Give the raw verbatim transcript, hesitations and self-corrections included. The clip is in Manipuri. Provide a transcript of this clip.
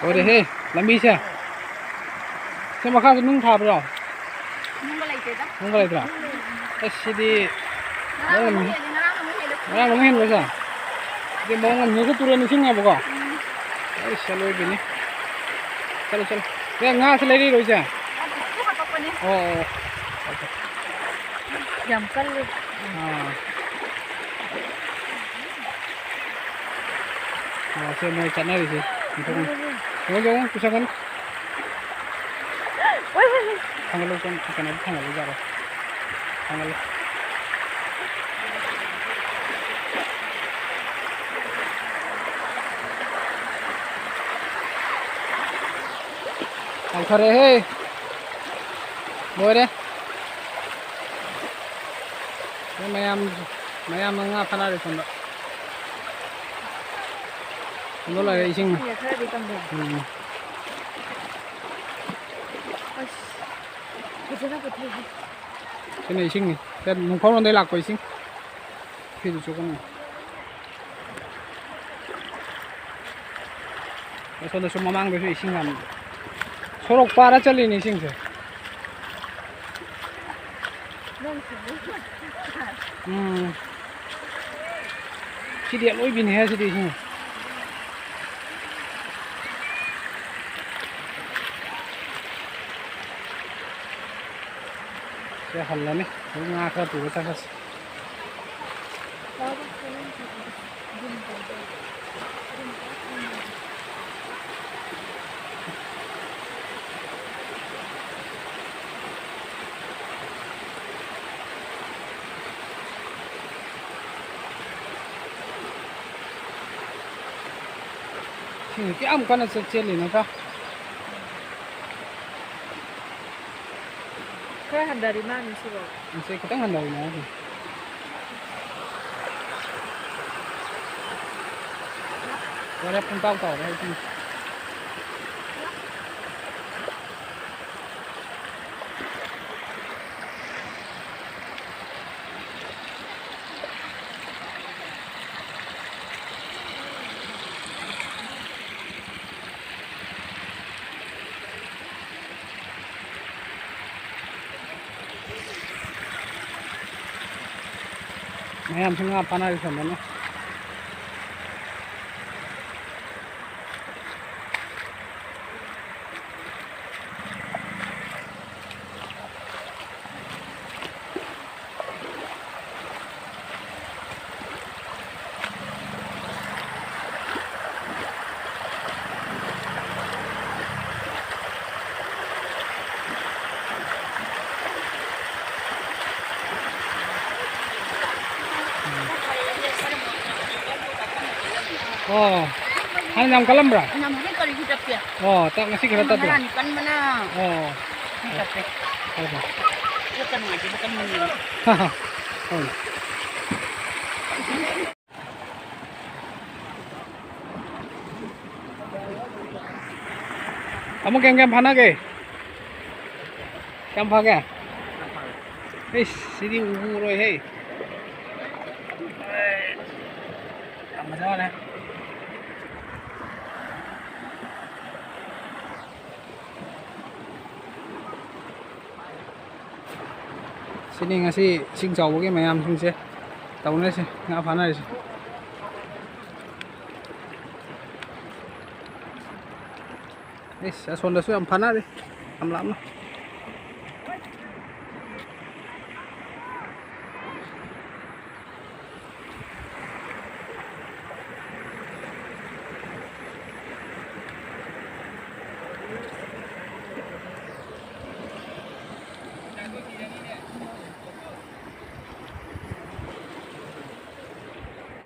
ꯂꯣꯏꯔꯦꯍꯦ, ꯂꯝꯕꯤꯁꯦ꯫ ꯁꯤ ꯃꯈꯥꯁꯦ ꯅꯨꯡ ꯊꯥꯕ꯭ꯔꯣ? ꯅꯨꯡꯒ ꯂꯩꯇꯦꯗ꯫ ꯅꯨꯡꯒ ꯂꯩꯇ꯭ꯔꯥ? ꯑꯁ, ꯁꯤꯗꯤ ꯉꯔꯥꯡ ꯑꯃꯨꯛ ꯍꯦꯜꯂꯦ, ꯉꯔꯥꯡ ꯑꯃꯨꯛ ꯍꯦꯜꯂꯦ꯫ ꯉꯔꯥꯡ ꯑꯃꯨꯛ ꯍꯦꯟꯕ꯭ꯔꯣ ꯁꯦ? ꯁꯤꯗꯤ ꯃꯑꯣꯡ ꯑꯃ ꯅꯣꯡꯁꯨ ꯇꯨꯔꯦꯟ ꯏꯁꯤꯡꯅꯦꯕꯀꯣ꯫ ꯎꯝ꯫ ꯑꯩꯁ, ꯆꯠꯂꯣꯏꯕꯤꯅꯤ꯫ ꯆꯠꯂꯣ, ꯆꯠꯂꯣ꯫ ꯁꯦ, ꯉꯥꯁꯦ ꯂꯩꯔꯤꯔꯣ ꯏꯆꯦ? ꯑꯗꯨ ꯍꯧꯖꯤꯛ ꯍꯥꯄꯛꯄꯅꯦ꯫ ꯑꯣ, ꯑꯣ, ꯑꯣ꯫ ꯌꯥꯝ ꯀꯜꯂꯦ꯫ ꯑꯥ꯫ ꯑꯣ, ꯁꯦ ꯃꯣꯏ ꯆꯠꯅꯔꯤꯁꯦ꯫ ꯌꯦꯡꯉꯣ, ꯌꯦꯡꯉꯣ, ꯄꯨꯁꯟꯒꯅꯨ꯫ ꯊꯥꯡꯒꯠꯂꯨ, ꯁꯣꯝ ꯀꯩꯅꯣꯗ ꯊꯥꯡꯒꯠꯂꯨ ꯌꯥꯔꯦ꯫ ꯊꯥꯡꯒꯠꯂꯨ꯫ ꯇꯧꯊꯔꯦꯍꯦ꯫ ꯂꯣꯏꯔꯦ꯫ ꯃꯣꯏ ꯃꯌꯥꯝ, ꯃꯌꯥꯝ ꯉꯥ ꯐꯥꯅꯔꯦ ꯁꯣꯝꯗ꯫ ꯁꯣꯝꯗ ꯂꯣꯏꯔꯦ ꯏꯁꯤꯡ꯫ ꯏꯁꯤꯡꯁꯦ ꯈꯔꯗꯤ ꯀꯪꯊꯩ꯫ ꯎꯝ꯫ ꯑꯁ, ꯐꯖꯅ ꯄꯨꯊꯣꯛꯑꯦ꯫ ꯁꯤꯅ ꯏꯁꯤꯡꯅꯤ꯫ ꯁꯤꯗ ꯅꯨꯡꯈꯧꯔꯣꯟꯗꯩ ꯂꯥꯛꯄ ꯏꯁꯤꯡ꯫ ꯐꯤꯗꯨ ꯆꯨꯒꯅꯤ꯫ ꯑꯁꯣꯝꯗꯁꯨ ꯃꯃꯥꯡꯗꯁꯨ ꯏꯁꯤꯡ ꯌꯥꯝ, ꯁꯣꯔꯣꯛ ꯄꯥꯔ ꯆꯠꯂꯤꯅꯦ ꯏꯁꯤꯡꯁꯦ꯫ ꯎꯝ꯫ ꯁꯤꯗꯤ ꯑꯂꯣꯏꯕꯤꯅꯦꯍꯦ, ꯁꯤꯗꯤ ꯏꯁꯤꯡ꯫ ꯁꯤ ꯍꯜꯂꯅꯤ꯫ ꯑꯗꯨ ꯉꯥ ꯈꯔ ꯄꯨꯔ ꯆꯠꯈ꯭ꯔꯁꯤ꯫ ꯁꯤꯡꯁꯦ ꯀꯌꯥꯝ ꯀꯟꯅ ꯆꯦ-, ꯆꯦꯜꯂꯤ ꯅꯠꯇ꯭ꯔꯥ? ꯈꯔ ꯍꯟꯊꯔꯤ ꯃꯥꯅꯤ ꯁꯤꯕꯣ꯫ ꯁꯤ ꯈꯤꯇꯪ ꯍꯟꯊꯔꯤ ꯃꯥꯅꯤ꯫ ꯂꯣꯏꯔꯦ, ꯄꯨꯡꯇꯥꯎ ꯇꯥꯎꯔꯦ ꯍꯧꯖꯤꯛ꯫ ꯃꯌꯥꯝꯁꯨ ꯉꯥ ꯐꯥꯅꯔꯤ ꯁꯣꯝꯗꯅ꯫ ꯑꯣ꯫ ꯍꯥꯟꯅ ꯌꯥꯝ ꯀꯜꯂꯝꯕ꯭ꯔꯥ? ꯌꯥꯝ ꯍꯧꯖꯤꯛ ꯀꯔꯤꯁꯨ ꯇꯞꯇꯦ꯫ ꯑꯣ, ꯇ-, ꯉꯁꯤ ꯈꯔ ꯇꯞꯄ꯭ꯔꯥ? ꯉꯔꯥꯡꯗꯤ ꯀꯟꯕꯅ ꯑꯣ꯫ ꯇꯞꯄꯦ꯫ ꯍꯣꯏ, ꯍꯣꯏ꯫ ꯈꯔ ꯅꯨꯡꯉꯥꯏꯇꯦꯕ ꯀꯟꯕꯅꯤꯅ꯫ ꯍꯣꯏ꯫ ꯑꯃꯨꯛ ꯀꯌꯥꯝ ꯀꯌꯥꯝ ꯐꯥꯅꯒꯦ? ꯀꯌꯥꯝ ꯐꯥꯒꯦ? ꯏꯁ, ꯁꯤꯗꯤ ꯎꯕꯨ ꯎꯔꯣꯏꯍꯦ꯫ ꯌꯥꯝ ꯐꯖꯔꯦ꯫ ꯁꯤꯅꯤ ꯉꯁꯤ ꯏꯁꯤꯡ ꯆꯥꯎꯕꯒꯤ ꯃꯌꯥꯝꯁꯤꯡꯁꯦ ꯇꯧꯅꯔꯤꯁꯦ, ꯉꯥ ꯐꯥꯅꯔꯤꯁꯦ꯫ ꯏꯁ, ꯑꯁꯣꯝꯗꯁꯨ ꯌꯥꯝ ꯐꯥꯅꯔꯤ, ꯌꯥꯝ ꯂꯥꯞꯅ꯫